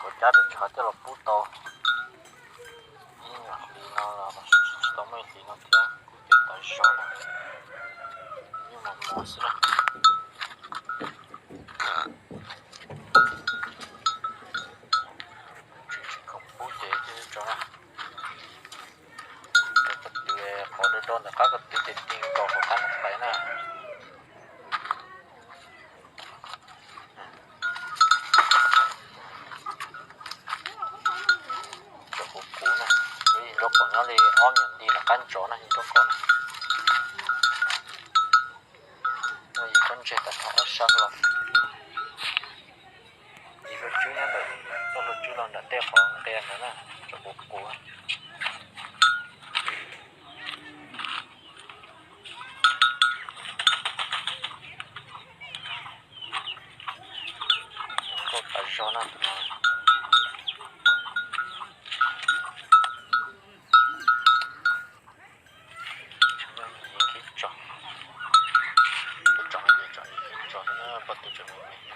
Kuv cab tus tsov coj los pub tau ib nyuag hlis no los tsis tau muaj ib hlis no thiab, kuv ces tas zog na, yeej mos mos xwb na. Tsis tsis khoom pub ces thiaj tso na. Rau koj tw, qhov do do ntawm qab koj tw ces ti nkaus hauv qab noob tais na. Tsom kuv kuv na, yog ib nraub qaum nyob li ob nyuam nti ntawm qab ntsov na, ib nraub qaum na. Muaj ib pob ntseg tag nrho ob sab los. Ib lub tswb nyob ntawm, txoj lub tswb los nram tej qhov nqia ntawd na, tsom kuv kuv. Nkauj tas zog na tus no. Tsis muaj me ntsis nqhis tso, kuv tso me ntsis tso, nqhis tso xwb na, poj tw tseem me me.